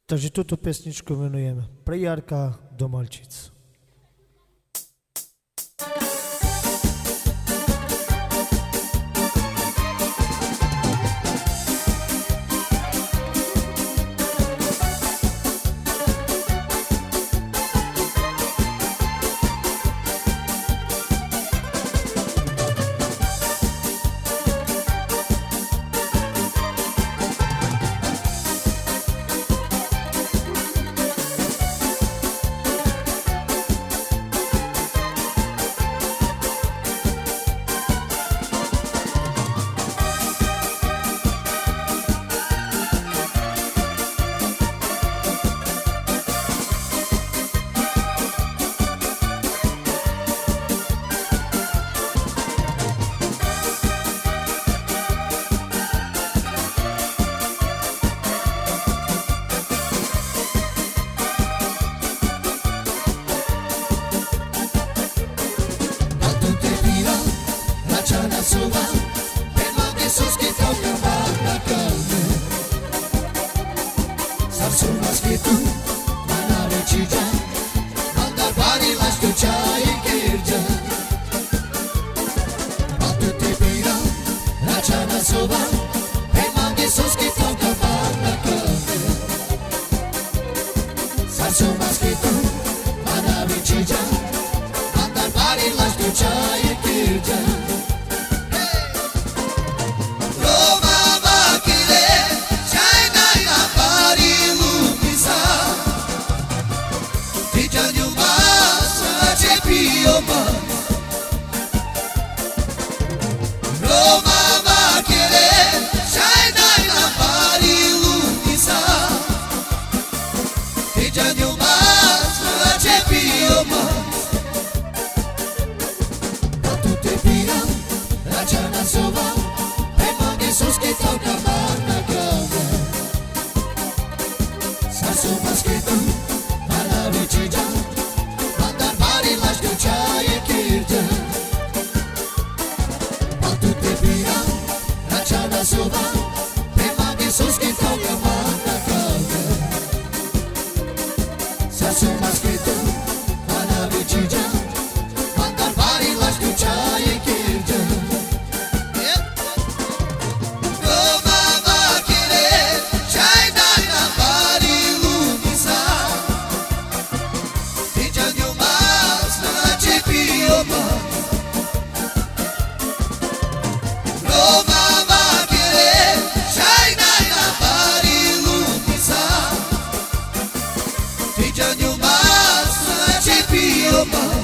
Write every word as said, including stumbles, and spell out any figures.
Taži tuto pesničko menujeme: Pre Jarka do Malčic. Pal tute pira, račana sova, pe mange soske tavka mana kame. Sar so maske tu, mana večiđa, mandar bari laš tu čaji kerđa. Pal tute pira, račana sova, pe mange soske tavka mana kame. Sar so maske tu, mana večiđa, mandar bari laš tu čaji kerđa. Roma vakere, čaj naj na bari lumisa. Ti džanju mas, ače pio mas. Roma vakere, čaj naj na bari lumisa. Ti džanju mas, ače pio mas. Pal tute pira, račana sova, pe mange soske tavka mana kame. Sar so maske tu, mana večiđa, mandar bari laš tu čaji kerđa. Pal tute pira, račana sova, pe mange soske tavka mana kame. Sar so maske tu, mana večiđa, mandar bari laš tu čaji kerđa. Roma vakere, čaj naj na bari lumisa. Ti džanju mas, ače pio mas. Roma vakere, čaj naj na bari lumisa. Ti džanju mas, ače pio mas.